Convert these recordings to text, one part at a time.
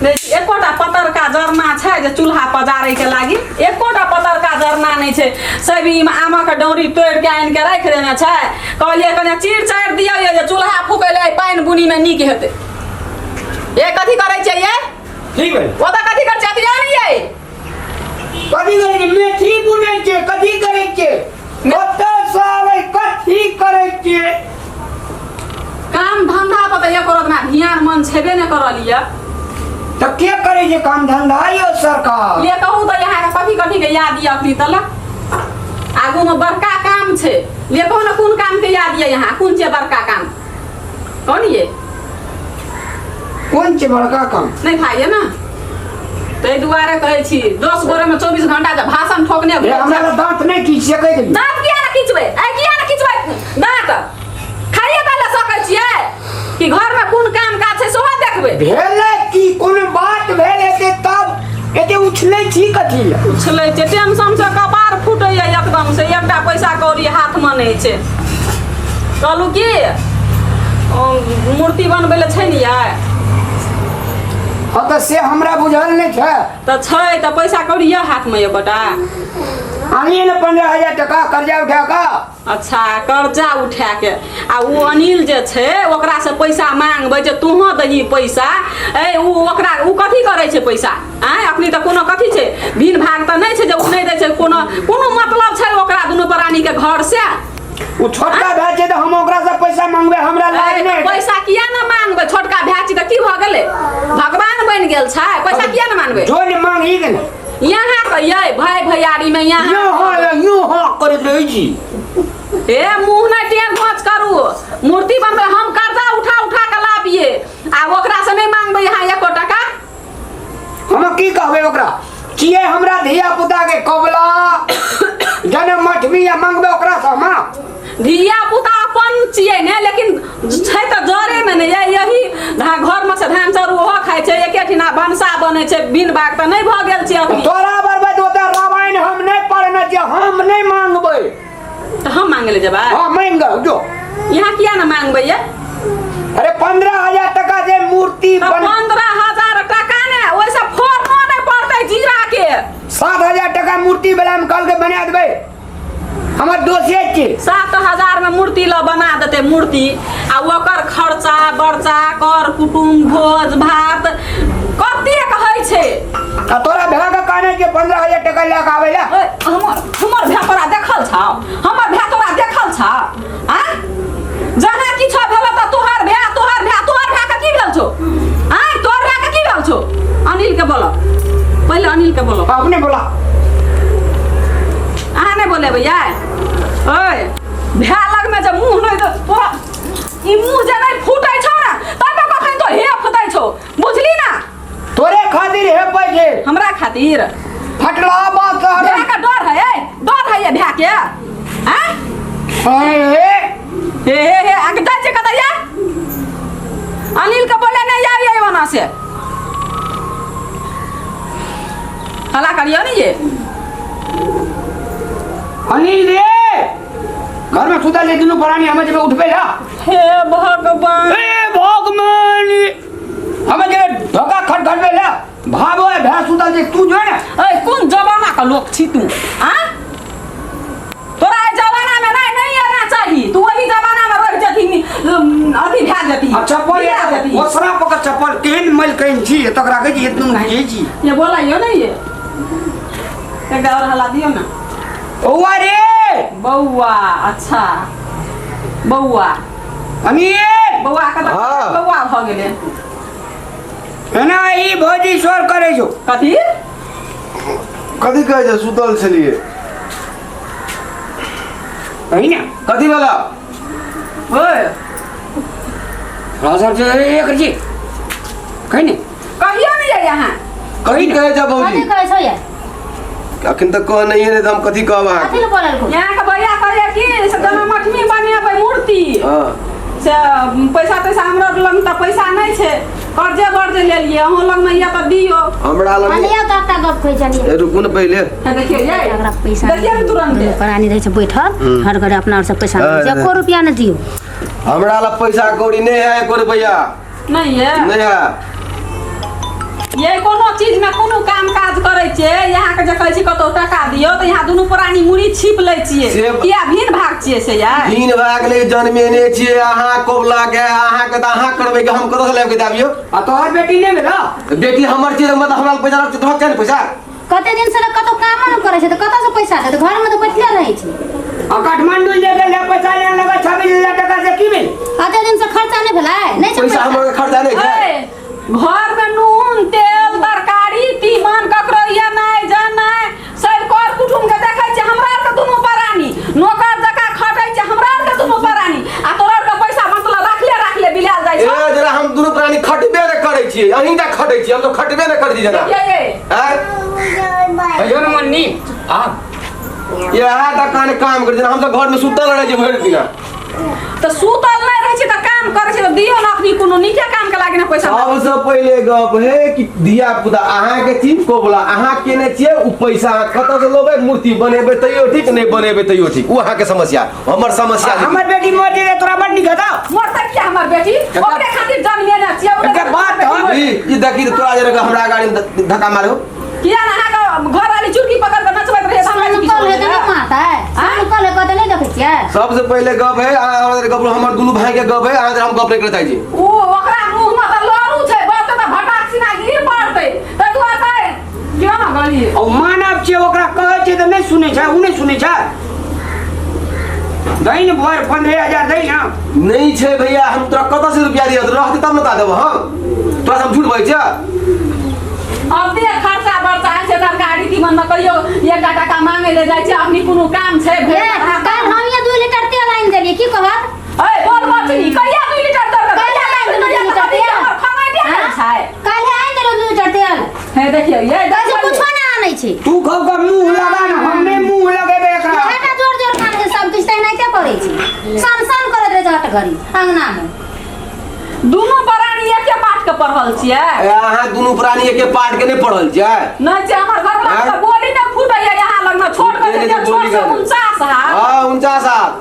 नहि एकोटा पतरका जरना छै जे चूल्हा पजारै के लागी एकोटा पतरका जरना नहि छै सब ई आमक डौरी तोड़ि के आनि के राखि देने छै कहलियै कने चीर चारि दियौ ये जे चूल्हा फूकै ले पानि बुनी मे नीक हेतै ये कथी करै छियै ये की भेल ओतऽ कथी करै छियै अथी जानै ये कथी करै छियै मेथी बुनै छियै कथी करै छियै कतऽ से आबै कथी करै छियै काम धंधा पर तऽ एको रत्ना ध्यान मन छेबे नहि करल ये तऽ के करै छै काम धंधा यौ सरकार ले कहू तऽ अहाँके कथी कथी के याद यऽ अखनी तलक आगू में बड़का काम छै ले कहू ने कोन काम के याद यऽ यहाँ कोन छै बड़का काम कौन ये कोन छै बड़का काम नहीं भाई ये ना ताहि दुआरे कहै छी 10 गोरे में 24 घंटा जे भाषण ठोकने रे हमरा तऽ दाँत नहि खींच सकै देली दाँत किया ने खींचबै आइ किया ने खींचबै दाँत खाइए दै लए सकै छियै कि घर में कोन काम काज छै सेहो देखबै भेलै की कोनो बात भेल हेतै तब एते उछलै छी कथी लए उछलै छै टेंशन से कपार फूटैया एकदम से एकटा पैसा कौड़ी हाथमे नहि छै कहलहुँ की मूर्ति बनबै लए छै ने यै हँ तऽ से हमरा बुझल नहि छै तऽ छै तऽ पैसा कौड़ी यऽ हाथमे एकोटा आनिए ने 15,000 टका कर्जा उठा कऽ अच्छा कर्जा उठा के आ ओ अनिल जे छै ओकरा से पैसा मांगबै जे तोहँ दही पैसा ए ओ ओकरा ओ कथी करै छै पैसा आँय अखनी तऽ कोनो कथी छै भिन भाग तऽ नहि छै जे ओ नहि दै छै कोनो कोनो मतलब छै ओकरा दुनू प्राणीके घर से ओ छोटका भाय छै तऽ हम ओकरा से पैसा मांगबै हमरा लाज नहि हेतै। पैसा किया ने मांगबै छोटका भाय छी तऽ की भऽ गेलै भगवान बनि गेल छै पैसा किया ने मांगबै जो ने मांगी के ने यहाँ कहियै भाय भैयारी में यहाँ यो हाँ यो हाँ करैत रहै छी ए मुंह नहि टेढ़ भोज करू मूर्ति बनबै हम कर्जा उठा उठा के लाबियै आ ओकरा से नहि मांगबै यहाँ एको टका हम की कहबै ओकरा छियै हमरा धिया पुता के कबला जनम अठमी या मंगबै ओकरा से हम धिया पुता अपन छियै ने लेकिन छै तऽ जरे मे ने यही घर में से धान चाउर ओहो खाइ छै एके ठिना भनसा बनै छै बिन बाग तऽ नहि भऽ गेल छै अखनी तोरा बरबद ओतऽ रामायण हम नहि पढ़ने छियै हम नहि मांगबै तऽ हम मांगे ले जेबै हाँ मांग जो यहाँ किया ने मांगबै ये अरे 15,000 टका जे मूर्ति तऽ बन 15,000 टका ने ओहिसँ फोड़नो नहि पड़तै जीरा के 7,000 टका मूर्ति वाला हम कहलकै बना देबै हमर दोषे छी 7,000 में मूर्ति ल बना देतै मूर्ति आ ओकर खर्चा बर्चा कर कुटुम्ब भोज भात कतेक होइ छै आ तोरा भाय के कहने छियै 15,000 टका लए कऽ आबै लए ओए, हमर हमर भाय तोरा देखल छौ हमर भाय तोरा देखल छौ आ जहाँ किछो भेल तऽ तोहर भाय तोहर भाय तोहर भाय के की भेल छौ आ तोहर भाय के की भेल छौ अनिल के बोलो पहिले अनिल के बोलो अपने बोला अहाँ नहि बोलेबै यै ओए भाय लगमे जे मुँह नहि दे तोरा ई मुँह जे नहि फूटै छौ ने तब कखन तो हे फूटै छौ बुझली ना तोरे खातिर हे पैसे हमरा खातिर फटला बात भाय के डर है ए डर है ये भाय के हैं हे हे हे हे आगे जाइ छै कतऽ या अनिल के बोले नहीं आइए ये वहाँ से हला करियो ने ये अनिल रे घर में सुतल जे दुनू प्राणी हमें जब उठबे ला हे भगवान हे भगवान हमें जब धोखा खट खटबे ला भाबो है भैंस सुतल जे तू जो है ना ए कोन जमाना का लोग छी तू आ तोरा एहि जमाना में नहीं नहीं आना चाही तू वही जमाना में रह जती अथी भए जती आ चप्पल बिया जती ओसरा पकड़ चप्पल केहन मल केहन छी तक राखै छी एतनो घाई छी ये बोला यो नहीं ये एकटा और हला दियो ना बौआ रे बौआ अच्छा बौआ अनिल बौआ के तऽ हाँ। बौआ भऽ गेलै एना ई भौजी स्वर करै छौ कथी कथी कहै छै सुतल छलियै कही ने कथी वाला ओए राजा से एक जी कही ने कहियो नहीं जाइए अहाँ कथी कहै छै भौजी कथी कहै छौ ये अखन तक कह नहीं है तऽ हम कथी कहब कथी अहाँके लए बोलल को यहाँ के भैया कहैया कि से जन्माष्टमी बनेबै मूर्ति हँ से पैसा तैसा हमरा लग तऽ पैसा नहि छै कर्जे बर्जे लेलियै अहूँ लगमे यऽ तऽ दियौ हमरा लग अनिया तऽ एकटा गप कहै छलियै ए, रुकू ने पहिले हे देखियौ यै एकरा पैसा देखियौ ने तुरन्ते दुनू प्राणी रहै छै बैठल हर घड़ी अपना आर से पैसा हाँ, मांगै छै। एको रुपया नहि दियौ हमरा लग पैसा कौड़ी नहि है एको रुपैआ नहि ये नहि है चीज में कोनो काम काज करै छियै यहाँ के जे कहै छी कतौ टका दियौ तऽ यहाँ दुनू प्राणी मुड़ी छिप लै छियै किया भिन भाग छियै से यार भिन भाग नहि जन्मेने छियै अहाँ कोबला के अहाँ के तऽ अहाँ करबै के हम कतऽ से लाबि के दाबियौ आ तोहर बेटी नहि भेलौ बेटी हमर छियै मतलब हमरा पैसा रख तोहर चाही ने पैसा कते दिन से लोग कतौ कामो न करै छै तऽ कतऽ से पैसा देतै घर में तऽ बैठले रहै छै आ काठमांडू जे गेल रहै पैसा लेने लगा 26,000 टका से की भेल कते दिन से खर्चा नहि भेलै नहि छै पैसा पैसा हमर खर्चा नहि छै ए, घर में नून तेल तरकारी तीमन ककरो ये नहि जन नहि सब कर कुटुम के देखै छै हमरा आर के दुनू प्राणी नौकर जकाँ खटै छै हमरा आर के दुनू प्राणी आ तोरा आर के पैसा मतलब राखले राखले बिलायल जाइ छौ ए जरा हम दुनू प्राणी खटबे नहि करै छियै अहीं टा खटै छियै हम तो खटबे नहि करै छी जरा ये ये आँय? कहियो ने मन्नी आ इएह टा कान काम करै छै हम तऽ घर में सुतल रहै छियै भरि दिना तऽ सुतल नहि रहै छै तऽ काम करै छै तऽ दियौ ने अखनी कोनो नीके काम के लागी ने पैसा सबसे पहिले गप है कि धिया पुता अहाँ के चीज कोबला अहाँ केने छियै उ पैसा अहाँ कतऽ से लेबै मूर्ति बनेबै तैयो ठीक नहि बनेबै तैयो ठीक उ अहाँ के समस्या हमर समस्या नहीं। हमर बेटी मर जेतै तोरा बड़ नीक हेतौ मरतै किया हमर बेटी ओकरे खातिर जन्मेने छियै ओकरे एकर बात खातिर हम- ई ई देखी तऽ तोरा जे हमरा गाड़ी में धक्का मारो किया ने अहाँके घर वाली चुटकी पकड़ के नचबैत रहै तऽ हमरा सानू किछु कल हेतै होइए? नहि मारतै सानू कल हेतै नहि देखै छियै सबसे पहिले गप है अहाँ हमरा गप हमर दुनू भाई के गप है अहाँ हम गप नहि करैत चाहै छी ओ ओकरा मुँह मे तऽ लड़ू छै बस तऽ भटाक सिना गिर पड़तै ताहि दुआरे तऽ किया ने गलियै ओ मानव छै ओकरा कहै छै तऽ नहि सुनै छै ओ नहि सुनै छै दही ने भर 15,000 दही ने नहीं छै भैया हम तोरा कतऽ से रुपया दिअ रहतै तब ने बता देबो हम तोरा से हम झूठ बजै छियै अब दे खर्चा बर्चा होइ छै तरकारी तीमन मे कहियो एकटा टाका मांगे ले जाइ छै अपनी कोनो काम छै ए भरि दिन काल्हि हम ये 2 लीटर तेल आनि देलियै की कहत ए बोल बचनी कहिया 2 लीटर तेल कहिया आनि देलियै 2 लीटर तेल खंगैते हाँ? छै काल्हि आनि देलहुँ 2 लीटर तेल हे देखियौ ये कहै छै कुछो नहि आनै छै तू खौ के मुंह लगा ने हमे मुंह लगेबे एकरा इएह जोर जोर कान छै सब किछु तेनाहिते करै छै सन सन करैत रहै छै हट घड़ी अंगना मे दुनू प्राणी एके पाठ के पढ़ल छियै ए, अहाँ दुनू प्राणी एके पाठ के नहि पढ़ल छियै नहि छै हमर घरवाला आँय? के बोली नहि फूटैया यहाँ लगमे छोट के नहि, छै नहि, छोट बोली से के। 49 हाथ हाँ 49 हाथ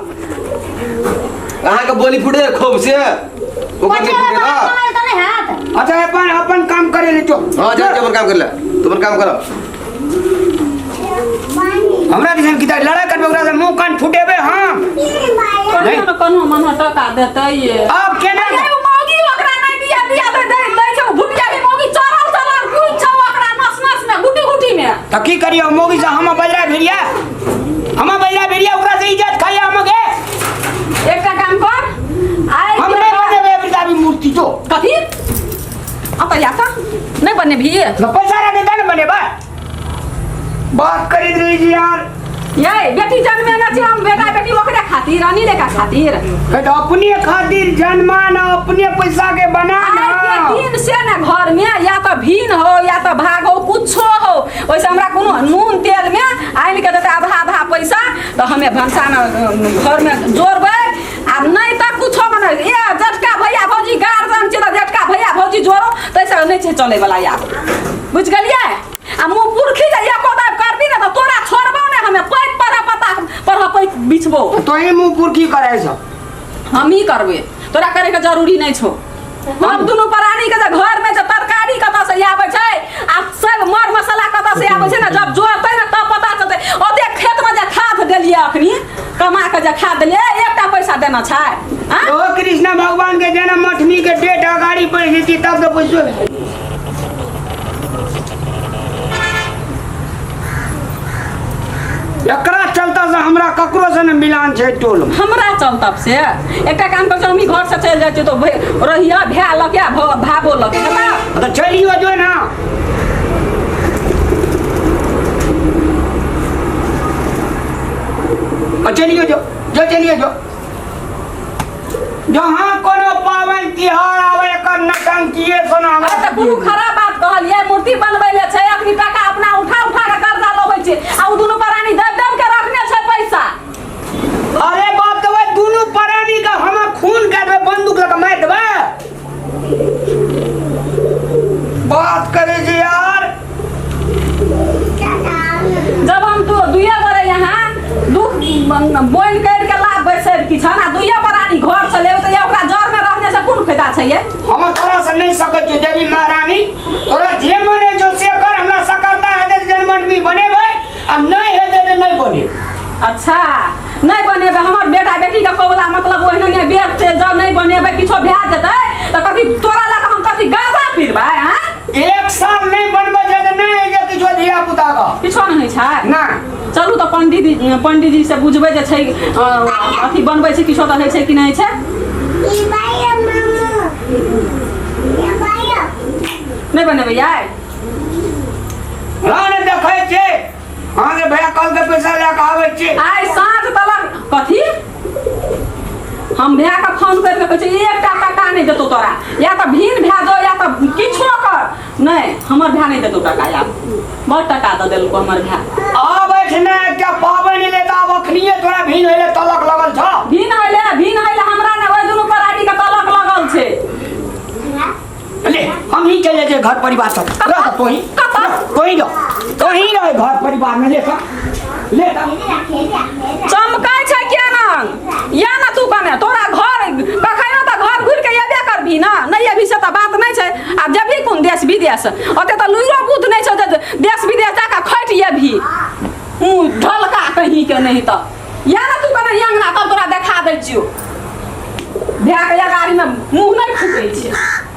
अहाँके बोली फूटे खूब से ओकर पचे नहि फूटे वाला ना कमाइ तऽ नहि हैत अच्छा अपन अपन काम करे ले जो हाँ जा अपन काम कर ले तू अपन काम करो हमरा दिसन की लड़ाई करबे ओकरा से मुंह कान फुटेबे हम कहियो ने कन्हो मनहो टका देतै ये अब केना अरे उ मौगी ओकरा नहि दिया दिया दे दे दै छै उ भुटिया भी मौगी चढ़ल चढ़ल कुछ छौ ओकरा नस नस में गुटी गुटी में त की करियो मौगी से हम बजरा भिड़िया हम बजरा भिड़िया ओकरा से इज्जत खाइया हम के एकटा काम कर आइ हम नहीं बनेबे वृद्धावी मूर्ति जो कथी अब या त नहीं बनेबही न पैसा रह देता न बनेबे बात करी रही जी यार ये बेटी जन्मे न छै हम बेटा बेटी ओकरे खातिर रानी लेका खातिर हे तो अपने खातिर जन्मा न अपने पैसा के बना आइ के न दिन से ने घर में या तो भीन हो या तो भाग हो कुछो हो ओइसे हमरा कोनो नून तेल में आनि के देतै आधा आधा पैसा तऽ हमे भनसा में घर में जोड़बै आ नहि तऽ कुछो मने ए जेठका भैया भौजी गार्जियन छै तऽ जेठका भैया भौजी जोड़ो ताहिसँ नहि छै चलैवला यार बुझि गेलियै आ मुँह पुरखी जे एको दाब करबी ने तऽ तोरा छोड़बौ ने हमे पैत पर पता पर पैत बिछबौ तो ही मुंह पुरखी करे छ हमही करबै तोरा करैके जरूरी नहि छौ हम दुनू प्राणी के जे घर में जे तरकारी कतऽ से आबै छै आ सब मर मसाला कतऽ से आबै छै ने जब जोड़तै ने तब पता चलतै ओते खेत में जे खाद देलियै अखनी कमा के जे खाद देलियै एकटा पैसा देना छै आँ? ओ कृष्ण भगवान के जन्म अष्टमी के डेट अगाड़ी पड़ जेती तब तो पैसो एकरा चलता से हमरा ककरो से न मिलान छै टोल में हमरा चलतब से एकटा काम कर हम घर से चलि जाइ छियै तऽ रहिया भए लके भाबो लके बताउ तो चलियो जो ना आ चलियो जो जो चलियो जो जहाँ कोनो पावन तिहार आवे एकर नटंकिए सुनावे अरे तऽ कोनो खराब बात कहलियै मूर्ति बनबै ले छै अखनी टाका अपना उठा उठा के कर्जा लबै छै आ उ दुनू प्राणी दब दब के रखने छै पैसा अरे बाप तो वही दुनू प्राणी का हम खून कर देबै बंदूक लगा मार देबै बात करे जी यार जब हम तो दुइये गोरे यहाँ दुख बोनि कर के लाभ बैसै की छन आ दुइये प्राणी घर से लेबै तऽ ओकरा जर में रहने से कोन फायदा छै ये हम तोरा से नहीं सकै छियो देवी महारानी तोरा जे मने जो से पंडित पंडित जी से बुझबै जे छै अथी बनबै छै किछो तऽ होइ छै कि नहि होइ छै। नहि बनेबै यार। रान देखै छी अहाँके भैया कल के पैसा लए कऽ आबै छी। आइ साँझ तलक कथी हम भैया के फोन करि कऽ कहै छी एकटा टाका नहि देतौ तोरा, या तऽ भीन भए जो या तऽ किछो कर, नहि हमर भाय नहि देतौ टाका। आब बड़ टाका दऽ देलको हमर भाय। आब एठने एकटा पाबनि एलै तऽ आब अखनिये तोरा भीन होइले तलक लगल छौ। भीन होइले, भीन होइले हमरा ने, ओहि दुनू परानी के तलक लगल छै। ले हम ही चले जे घर परिवार सब रह तोही तोही रह, तोही रह घर परिवार में। ले तऽ ले तऽ। चमकै छै केना या ना तू कने तोरा घर कखनो तऽ घर घुरि के एबे करबही ना, नहि एबही से तऽ बात नहि छै। आब जेबही कोन देश विदेश, ओते तऽ लुइरो बुध नहि छौ जे देश विदेश जाकऽ खटि एबही मुँह ढलका कहीं के। नहीं तऽ या ना तू कने अंगना, तब तोरा देखा दै छियौ। भए के गाड़ी में मुँह नहि फूकै छै।